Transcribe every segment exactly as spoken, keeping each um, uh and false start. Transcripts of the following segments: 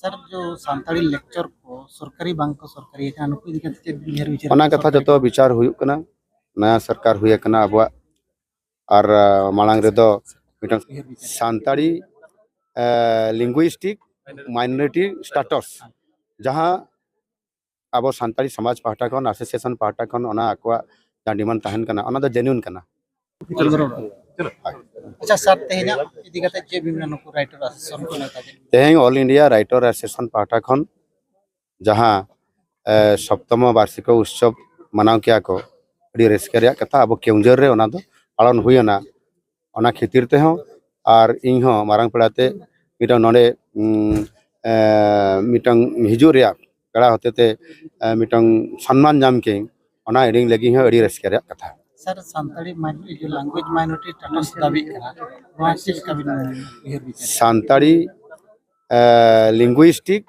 ᱥᱟᱨ, ᱡᱚ ᱥᱟᱱᱛᱟᱲᱤ ᱞᱮᱠᱪᱟᱨ ᱠᱚ ᱥᱚᱨᱠᱟᱨᱤ ᱵᱟᱝ ᱠᱚ ᱥᱚᱨᱠᱟᱨᱤ ᱟᱠᱟᱱᱟ, ᱱᱩᱠᱩ ᱤᱫᱤ ᱠᱟᱛᱮ ᱪᱮᱫ ᱩᱭᱦᱟᱹᱨ ᱵᱤᱪᱟᱹᱨ? ᱚᱱᱟ ᱠᱟᱛᱷᱟ ᱥᱚᱨᱠᱟᱨᱤ ᱡᱚᱛᱚ ᱵᱤᱪᱟᱨ ᱦᱩᱭᱩᱜ ᱠᱟᱱᱟ᱾ ᱱᱟᱭᱟ ᱥᱚᱨᱠᱟᱨ ᱦᱩᱭ ᱟᱠᱟᱱᱟ ᱟᱵᱚᱣᱟᱜ, ᱟᱨ ᱟᱸ, ᱢᱟᱲᱟᱝ ᱨᱮᱫᱚ ᱢᱤᱫᱴᱟᱝ ᱩᱭᱦᱟᱹᱨ ᱵᱤᱪᱟᱹᱨ᱾ ᱥᱟᱱᱛᱟᱲᱤ ᱞᱤᱝᱜᱩᱭᱤᱥᱴᱤᱠ ᱢᱟᱭᱱᱚᱨᱤᱴᱤ ᱥᱴᱟᱴᱟᱥ, ᱡᱟᱦᱟᱸ ᱟᱵᱚ ᱥᱟᱱᱛᱟᱲᱤ ᱥᱚᱢᱟᱡᱽ ᱯᱟᱦᱴᱟ ᱠᱷᱚᱱ, ᱟᱥᱳᱥᱤᱭᱮᱥᱚᱱ ᱯᱟᱦᱴᱟ ᱠᱷᱚᱱ ᱚᱱᱟ ᱟᱠᱚᱣᱟᱜ ᱡᱟᱦᱟᱸ ᱰᱤᱢᱟᱱᱰ ᱛᱟᱦᱮᱱ ᱠᱟᱱᱟ, ᱚᱱᱟ ᱫᱚ ᱡᱮᱱᱩᱭᱤᱱ ᱠᱟᱱᱟ᱾ ᱟᱪᱪᱷᱟ ᱥᱟᱨ, ᱛᱮᱦᱮᱧᱟᱜ ᱤᱫᱤ ᱠᱟᱛᱮ ᱪᱮᱫ ᱵᱤᱱ ᱢᱮᱱᱟ, ᱱᱩᱠᱩ ᱨᱟᱭᱴᱟᱨ ᱟᱥᱳᱥᱤᱭᱮᱥᱚᱱ ᱠᱚ ᱱᱮᱣᱛᱟ ᱠᱮᱫ? ᱛᱮᱦᱮᱧ ᱚᱞ ᱤᱱᱰᱤᱭᱟ ᱨᱟᱭᱴᱟᱨ ᱟᱥᱳᱥᱤᱭᱮᱥᱚᱱ ᱯᱟᱦᱴᱟ ᱠᱷᱚᱱ ᱡᱟᱦᱟᱸ, ᱮ, ᱥᱚᱯᱛᱚᱢᱚ ᱵᱟᱨᱥᱤᱠᱚ ᱩᱛᱥᱚᱵ ᱢᱟᱱᱟᱣ ᱠᱮᱭᱟ ᱠᱚ, ᱟᱹᱰᱤ ᱨᱟᱹᱥᱠᱟᱹ ᱨᱮᱭᱟᱜ ᱠᱟᱛᱷᱟ᱾ ᱟᱵᱚ ᱠᱮᱣᱚᱱᱡᱷᱚᱨ ᱨᱮ ᱚᱱᱟ ᱫᱚ ᱯᱟᱞᱚᱱ ᱦᱩᱭᱮᱱᱟ᱾ ᱚᱱᱟ ᱠᱷᱟᱹᱛᱤᱨ ᱛᱮᱦᱚᱸ, ᱟᱨ ᱤᱧ ᱦᱚᱸ ᱢᱟᱨᱟᱝ ᱯᱮᱲᱟ ᱛᱮ ᱢᱤᱫᱴᱟᱝ ᱱᱚᱰᱮ, ᱩᱸ, ᱮ, ᱢᱤᱫᱴᱟᱝ ᱦᱤᱡᱩᱜ ᱨᱮᱭᱟᱜ ᱯᱮᱲᱟ ᱦᱚᱛᱮᱛᱮ, ᱮ, ᱢᱤᱫᱴᱟᱝ ᱥᱚᱱᱢᱟᱱ ᱧᱟᱢ ᱠᱮᱭᱟᱹᱧ, ᱚᱱᱟ ᱤᱧ ᱞᱟᱹᱜᱤᱫ ᱦᱚᱸ ᱟᱹᱰᱤ ᱨᱟᱹᱥᱠᱟᱹ ᱨᱮᱭᱟᱜ ᱠᱟᱛᱷᱟ᱾ ᱥᱟᱨ, ᱥᱟᱱᱛᱟᱲᱤ ᱢᱟᱭᱱᱚᱨᱤᱴᱤ ᱞᱮᱝᱜᱩᱭᱮᱡᱽ ᱢᱟᱭᱱᱚᱨᱤᱴᱤ ᱥᱴᱮᱴᱟᱥ ᱫᱟᱹᱵᱤᱜ ᱠᱟᱱᱟ, ᱱᱚᱣᱟ ᱪᱮᱫ ᱞᱮᱠᱟ ᱵᱤᱱ ᱩᱭᱦᱟᱹᱨ ᱵᱤᱪᱟᱹᱨ? ᱥᱟᱱᱛᱟᱲᱤ, ᱮ, ᱞᱤᱝᱜᱩᱭᱤᱥᱴᱤᱠ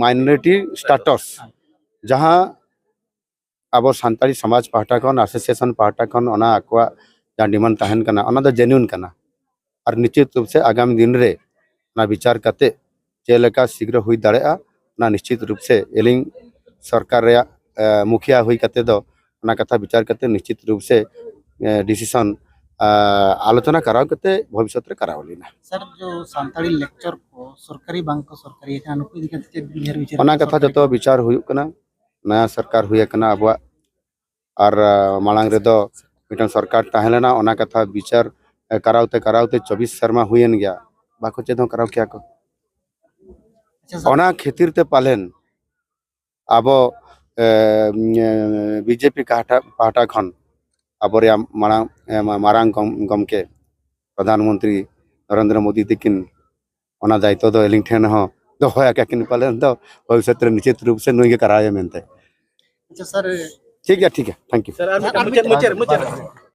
ᱢᱟᱭᱱᱚᱨᱤᱴᱤ ᱥᱴᱮᱴᱟᱥ, ᱡᱟᱦᱟᱸ ᱟᱵᱚ ᱥᱟᱱᱛᱟᱲᱤ ᱥᱚᱢᱟᱡᱽ ᱯᱟᱦᱴᱟ ᱠᱷᱚᱱ, ᱟᱥᱳᱥᱤᱭᱮᱥᱚᱱ ᱯᱟᱦᱴᱟ ᱠᱷᱚᱱ ᱚᱱᱟ ᱟᱠᱚᱣᱟᱜ ᱡᱟᱦᱟᱸ ᱰᱤᱢᱟᱱᱰ ᱛᱟᱦᱮᱱ ᱠᱟᱱᱟ, ᱚᱱᱟ ᱫᱚ ᱡᱮᱱᱩᱭᱤᱱ ᱠᱟᱱᱟ᱾ ᱟᱨ ᱱᱤᱥᱪᱤᱛ ᱨᱩᱯ ᱥᱮ ᱟᱜᱟᱢ ᱫᱤᱱ ᱨᱮ ᱚᱱᱟ ᱵᱤᱪᱟᱨ ᱠᱟᱛᱮ ᱪᱮᱫ ᱞᱮᱠᱟ ᱥᱤᱜᱽᱨᱚ ᱦᱩᱭ ᱫᱟᱲᱮᱭᱟᱜᱼᱟ, ᱚᱱᱟ ᱱᱤᱥᱪᱤᱛ ᱨᱩᱯ ᱥᱮ ᱮᱞᱤᱝ ᱥᱚᱨᱠᱟᱨ ᱨᱮᱭᱟᱜ, ᱮ, ᱢᱩᱠᱷᱤᱭᱟ ᱦᱩᱭ ᱠᱟᱛᱮ ᱫᱚ ᱚᱱᱟ ᱠᱟᱛᱷᱟ ᱵᱤᱪᱟᱨ ᱠᱟᱛᱮ ᱱᱤᱥᱪᱤᱛ ᱨᱩᱯ ᱥᱮ, ᱮ, ᱰᱤᱥᱤᱥᱚᱱ, ᱟ, ᱟᱞᱳᱪᱚᱱᱟ ᱠᱚᱨᱟᱣ ᱠᱟᱛᱮ ᱵᱷᱚᱵᱤᱥᱥᱚᱛ ᱨᱮ ᱠᱚᱨᱟᱣ ᱞᱮᱱᱟ᱾ ᱥᱟᱨ, ᱡᱚ ᱥᱟᱱᱛᱟᱲᱤ ᱞᱮᱠᱪᱟᱨ ᱠᱚ ᱥᱚᱨᱠᱟᱨᱤ ᱵᱟᱝ ᱠᱚ ᱥᱚᱨᱠᱟᱨᱤ ᱟᱠᱟᱱᱟ, ᱱᱩᱠᱩ ᱤᱫᱤ ᱠᱟᱛᱮ ᱪᱮᱫ ᱵᱤᱱ ᱩᱭᱦᱟᱹᱨ ᱵᱤᱪᱟᱹᱨ? ᱚᱱᱟ ᱠᱟᱛᱷᱟ ᱥᱚᱨᱠᱟᱨᱤ ᱡᱚᱛᱚ ᱵᱤᱪᱟᱨ ᱦᱩᱭᱩᱜ ᱠᱟᱱᱟ᱾ ᱱᱟᱭᱟ ᱥᱚᱨᱠᱟᱨ ᱦᱩᱭ ᱟᱠᱟᱱᱟ ᱟᱵᱚᱣᱟᱜ, ᱟᱨ, ᱟ, ᱢᱟᱲᱟᱝ ᱨᱮᱫᱚ ᱢᱤᱫᱴᱟᱝ ᱥᱚᱨᱠᱟᱨ ᱛᱟᱦᱮᱸ ᱞᱮᱱᱟ, ᱚᱱᱟ ᱠᱟᱛᱷᱟ ᱵᱤᱪᱟᱨ, ᱮ, ᱠᱟᱨᱟᱣ ᱛᱮ ᱠᱟᱨᱟᱣ ᱛᱮ ᱪᱚᱵᱵᱤᱥ ᱥᱮᱨᱢᱟ ᱦᱩᱭᱮᱱ ᱜᱮᱭᱟ, ᱵᱟᱠᱚ ᱪᱮᱫ ᱦᱚᱸ ᱠᱚᱨᱟᱣ ᱠᱮᱭᱟ ᱠᱚ᱾ ᱟᱪᱪᱷᱟ ᱥᱟᱨ᱾ ᱚᱱᱟ ᱠᱷᱟᱹᱛᱤᱨ ᱛᱮ ᱯᱟᱞᱮᱱ ᱟᱵᱚ, ᱮ, ᱵᱤᱡᱮᱯᱤ ᱯᱟᱦᱴᱟ, ᱯᱟᱦᱴᱟ ᱠᱷᱚᱱ ᱟᱵᱚ ᱨᱮᱭᱟᱜ ᱢᱟᱲᱟᱝ, ᱮ, ᱢᱟ-, ᱢᱟᱨᱟᱝ ᱜᱚᱢ-, ᱜᱚᱢᱠᱮ ᱯᱨᱚᱫᱷᱟᱱ ᱢᱚᱱᱛᱨᱤ ᱱᱚᱨᱮᱱᱫᱨᱚ ᱢᱳᱫᱤ ᱛᱟᱹᱠᱤᱱ ᱚᱱᱟ ᱫᱟᱭᱤᱛᱛᱚ ᱫᱚ ᱟᱹᱞᱤᱧ ᱴᱷᱮᱱ ᱦᱚᱸ ᱫᱚᱦᱚ ᱟᱠᱟᱫ ᱠᱤᱱ, ᱯᱟᱞᱮᱱ ᱫᱚ ᱵᱷᱚᱵᱤᱥᱥᱚᱛ ᱨᱮ ᱱᱤᱥᱪᱤᱛ ᱨᱩᱯ ᱥᱮ ᱱᱩᱭ ᱜᱮ ᱠᱟᱨᱟᱣᱮ ᱢᱮᱱᱛᱮ᱾ ᱟᱪᱪᱷᱟ ᱥᱟᱨ᱾ ᱴᱷᱤᱠ ᱜᱮᱭᱟ, ᱴᱷᱤᱠ ᱜᱮᱭᱟ, thank you᱾ ᱥᱟᱨ, ᱟᱨ ᱢᱤᱫᱴᱟᱝ ᱢᱩᱪᱟᱹᱫ, ᱢᱩᱪᱟᱹᱫ, ᱢᱩᱪᱟᱹᱫ᱾